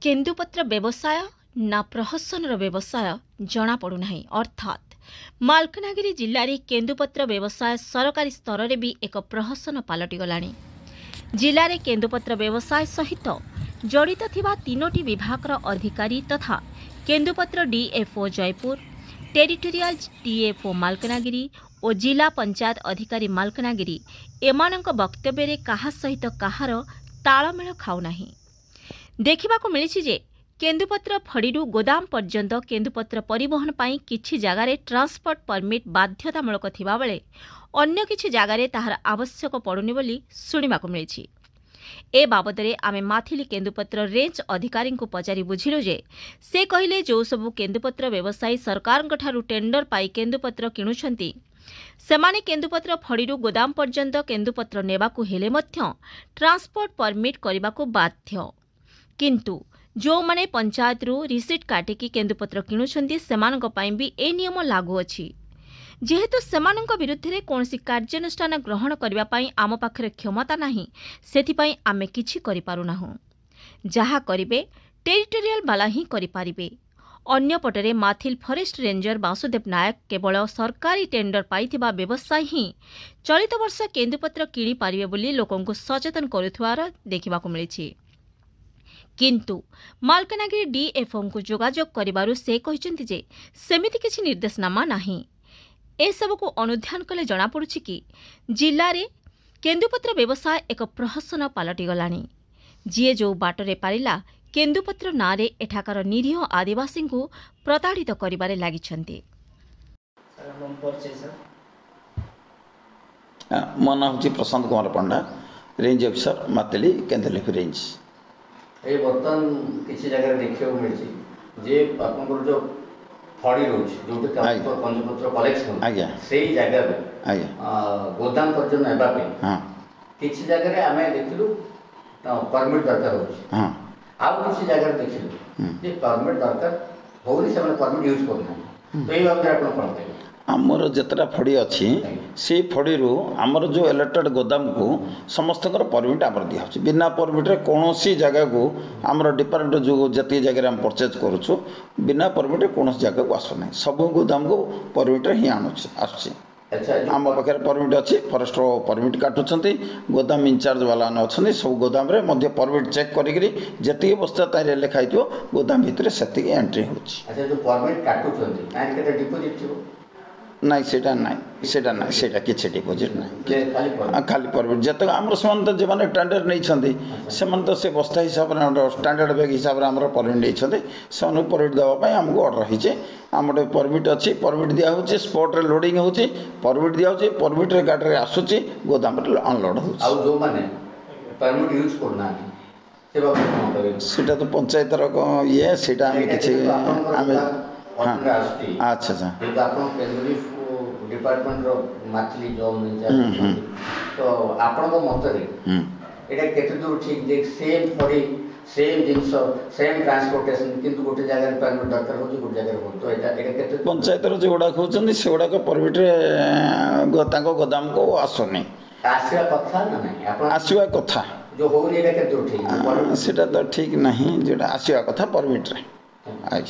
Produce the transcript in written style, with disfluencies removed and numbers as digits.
କେନ୍ଦୁପତ୍ର ବ୍ୟବସାୟ ନା ପ୍ରହସନର ବ୍ୟବସାୟ ଜଣାପଡ଼ୁନାହିଁ। ଅର୍ଥାତ୍ ମାଲକାନଗିରି ଜିଲ୍ଲାରେ କେନ୍ଦୁପତ୍ର ବ୍ୟବସାୟ ସରକାରୀ ସ୍ତରରେ ବି ଏକ ପ୍ରହସନ ପାଲଟିଗଲାଣି। ଜିଲ୍ଲାରେ କେନ୍ଦୁପତ୍ର ବ୍ୟବସାୟ ସହିତ ଜଡ଼ିତ ଥିବା ତିନୋଟି ବିଭାଗର ଅଧିକାରୀ ତଥା କେନ୍ଦୁପତ୍ର DFO Jeypore, territorial DFO Malkangiri ଓ ଜିଲ୍ଲା ପଞ୍ଚାୟତ ଅଧିକାରୀ ମାଲକାନଗିରି, ଏମାନଙ୍କ ବକ୍ତବ୍ୟରେ କାହା ସହିତ କାହାର ତାଳମେଳ ଖାଉନାହିଁ। ଦେଖିବାକୁ ମିଳିଛି ଯେ କେନ୍ଦୁପତ୍ର ଫଡ଼ିରୁ ଗୋଦାମ ପର୍ଯ୍ୟନ୍ତ କେନ୍ଦୁପତ୍ର ପରିବହନ ପାଇଁ କିଛି ଜାଗାରେ ଟ୍ରାନ୍ସପୋର୍ଟ ପରମିଟ୍ ବାଧ୍ୟତାମୂଳକ ଥିବାବେଳେ ଅନ୍ୟ କିଛି ଜାଗାରେ ତାହାର ଆବଶ୍ୟକ ପଡ଼ୁନି ବୋଲି ଶୁଣିବାକୁ ମିଳିଛି। ଏ ବାବଦରେ ଆମେ ମାଥିଲି କେନ୍ଦୁପତ୍ର ରେଞ୍ଜ ଅଧିକାରୀଙ୍କୁ ପଚାରି ବୁଝିଲୁ ଯେ ସେ କହିଲେ, ଯେଉଁ ସବୁ କେନ୍ଦୁପତ୍ର ବ୍ୟବସାୟୀ ସରକାରଙ୍କଠାରୁ ଟେଣ୍ଡର ପାଇ କେନ୍ଦୁପତ୍ର କିଣୁଛନ୍ତି, ସେମାନେ କେନ୍ଦୁପତ୍ର ଫଡ଼ିରୁ ଗୋଦାମ ପର୍ଯ୍ୟନ୍ତ କେନ୍ଦୁପତ୍ର ନେବାକୁ ହେଲେ ମଧ୍ୟ ଟ୍ରାନ୍ସପୋର୍ଟ ପରମିଟ୍ କରିବାକୁ ବାଧ୍ୟ। କିନ୍ତୁ ଯେଉଁମାନେ ପଞ୍ଚାୟତରୁ ରିସିଟ୍ କାଟିକି କେନ୍ଦୁପତ୍ର କିଣୁଛନ୍ତି, ସେମାନଙ୍କ ପାଇଁ ବି ଏ ନିୟମ ଲାଗୁ ଅଛି। ଯେହେତୁ ସେମାନଙ୍କ ବିରୁଦ୍ଧରେ କୌଣସି କାର୍ଯ୍ୟାନୁଷ୍ଠାନ ଗ୍ରହଣ କରିବା ପାଇଁ ଆମ ପାଖରେ କ୍ଷମତା ନାହିଁ, ସେଥିପାଇଁ ଆମେ କିଛି କରିପାରୁନାହୁଁ। ଯାହା କରିବେ ଟେରିଟୋରିଆଲ ବାଲା ହିଁ କରିପାରିବେ। ଅନ୍ୟପଟରେ ମାଥିଲ ଫରେଷ୍ଟ ରେଞ୍ଜର ବାସୁଦେବ ନାୟକ କେବଳ ସରକାରୀ ଟେଣ୍ଡର ପାଇଥିବା ବ୍ୟବସାୟୀ ହିଁ ଚଳିତ ବର୍ଷ କେନ୍ଦୁପତ୍ର କିଣିପାରିବେ ବୋଲି ଲୋକଙ୍କୁ ସଚେତନ କରୁଥିବାର ଦେଖିବାକୁ ମିଳିଛି। କିନ୍ତୁ ମାଲକାନଗିରି ଡିଏଫ୍ଓଙ୍କୁ ଯୋଗାଯୋଗ କରିବାରୁ ସେ କହିଛନ୍ତି ଯେ ସେମିତି କିଛି ନିର୍ଦ୍ଦେଶନାମା ନାହିଁ। ଏସବୁକୁ ଅନୁଧ୍ୟାନ କଲେ ଜଣାପଡ଼ୁଛି କି ଜିଲ୍ଲାରେ କେନ୍ଦୁପତ୍ର ବ୍ୟବସାୟ ଏକ ପ୍ରହସନ ପାଲଟିଗଲାଣି। ଯିଏ ଯେଉଁ ବାଟରେ ପାରିଲା କେନ୍ଦୁପତ୍ର ନାଁରେ ଏଠାକାର ନିରୀହ ଆଦିବାସୀଙ୍କୁ ପ୍ରତାଡ଼ିତ କରିବାରେ ଲାଗିଛନ୍ତି। ମୋ ନାଁ ହେଉଛି Prashant Kumar Panda, range officer, Mathili kendu leaf range. ଏଇ ବର୍ତ୍ତମାନ କିଛି ଜାଗାରେ ଦେଖିବାକୁ ମିଳିଛି ଯେ ଆପଣଙ୍କର ଯେଉଁ ଫଡ଼ି ରହୁଛି, ଯେଉଁଠି କେନ୍ଦୁପତ୍ର କଲେକ୍ସନ, ସେଇ ଜାଗାରୁ ଗୋଦାମ ପର୍ଯ୍ୟନ୍ତ ନେବା ପାଇଁ କିଛି ଜାଗାରେ ଆମେ ଦେଖିଲୁ ପରମିଟ୍ ଦରକାର ହେଉଛି, ଆଉ କିଛି ଜାଗାରେ ଦେଖିଲୁ ଯେ ପରମିଟ୍ ଦରକାର ହେଉନି, ସେମାନେ ପରମିଟ୍ ୟୁଜ୍ କରୁନାହାନ୍ତି। ତ ଏଇ ବାବଦରେ ଆପଣ କ'ଣ କହିବେ? ଆମର ଯେତେଟା ଫଡ଼ି ଅଛି, ସେଇ ଫଡ଼ିରୁ ଆମର ଯେଉଁ ଇଲେକ୍ଟେଡ଼ ଗୋଦାମକୁ ସମସ୍ତଙ୍କର ପରମିଟ୍ ଆମର ଦିଆହେଉଛି। ବିନା ପରମିଟ୍ରେ କୌଣସି ଜାଗାକୁ ଆମର ଡିପାର୍ଟମେଣ୍ଟ ଯେଉଁ ଯେତିକି ଜାଗାରେ ଆମେ ପରଚେଜ୍ କରୁଛୁ, ବିନା ପରମିଟ୍ରେ କୌଣସି ଜାଗାକୁ ଆସୁନାହିଁ। ସବୁ ଗୋଦାମକୁ ପରମିଟ୍ରେ ହିଁ ଆଣୁଛି, ଆସୁଛି। ଆମ ପାଖରେ ପରମିଟ୍ ଅଛି, ଫରେଷ୍ଟର ପରମିଟ୍ କାଟୁଛନ୍ତି, ଗୋଦାମ ଇନଚାର୍ଜ ବାଲାମାନେ ଅଛନ୍ତି। ସବୁ ଗୋଦାମରେ ମଧ୍ୟ ପରମିଟ୍ ଚେକ୍ କରିକିରି ଯେତିକି ବସ୍ତା ତାହିଁରେ ଲେଖା ହେଇଥିବ, ଗୋଦାମ ଭିତରେ ସେତିକି ଏଣ୍ଟ୍ରି ହେଉଛି। ଯେଉଁ ପରମିଟ୍ କାଟୁଛନ୍ତି, କେତେ ଡିପୋଜିଟ୍ ଥିବ? ନାଇଁ, ସେଇଟା ନାହିଁ, ସେଇଟା ନାହିଁ, ସେଇଟା କିଛି ଡିପୋଜିଟ୍ ନାହିଁ, ଖାଲି ପରମିଟ୍। ଯେତେକ ଆମର ସେମାନେ ତ ଯେଉଁମାନେ ଟେଣ୍ଡର ନେଇଛନ୍ତି, ସେମାନେ ତ ସେ ବସ୍ତା ହିସାବରେ, ଷ୍ଟାଣ୍ଡାର୍ଡ଼ ବ୍ୟାଗ୍ ହିସାବରେ ଆମର ପରମିଟ୍ ନେଇଛନ୍ତି। ସେମାନଙ୍କୁ ପରମିଟ୍ ଦେବା ପାଇଁ ଆମକୁ ଅର୍ଡ଼ର ହେଇଛି। ଆମର ପରମିଟ୍ ଅଛି, ପରମିଟ୍ ଦିଆହେଉଛି, ସ୍ପଟ୍ରେ ଲୋଡ଼ିଂ ହେଉଛି, ପରମିଟ୍ ଦିଆହେଉଛି, ପରମିଟ୍ରେ ଗାଡ଼ିରେ ଆସୁଛି, ଗୋଦାମରେ ଅନଲୋଡ଼ ହେଉଛି। ଆଉ ଯେଉଁମାନେ ପରମିଟ୍ ୟୁଜ୍ କରୁନାହାନ୍ତି, ସେଇଟା ତ ପଞ୍ଚାୟତର ଇଏ, ସେଇଟା ଆମେ କିଛି ଆମେ। ହଁ, ଆଚ୍ଛା ଆଚ୍ଛା। ଆପଣ ଡିପାର୍ଟମେଣ୍ଟର ମାଥିଲି ଜୋନ୍, ତ ଆପଣଙ୍କ ମତରେ ଏଇଟା କେତେ ଦୂର ଠିକ୍ ଯେ ସେମ୍ ଫଡ଼ି, ସେମ୍ ଜିନିଷ, ସେମ୍ ଟ୍ରାନ୍ସପୋର୍ଟେସନ୍, କିନ୍ତୁ ଗୋଟେ ଜାଗାରେ ପରମିଟ୍ ଦରକାର ହେଉଛି, ଗୋଟେ ଜାଗାରେ ହେଉଛି? ତ ଏଇଟା କେତେ? ପଞ୍ଚାୟତର ଯେଉଁଗୁଡ଼ାକ ହେଉଛନ୍ତି, ସେଗୁଡ଼ାକ ପରମିଟ୍ରେ ତାଙ୍କ ଗୋଦାମକୁ ଆସୁନି। ଆସିବା କଥା ନା ନାହିଁ? ଆପଣ ଆସିବା କଥା। ଯେଉଁ ହେଉନି, ଏଇଟା କେତେ ଦୂର ଠିକ୍? ସେଇଟା ତ ଠିକ୍ ନାହିଁ। ଯେଉଁଟା ଆସିବା କଥା ପରମିଟ୍ରେ। ଆଜ୍ଞା।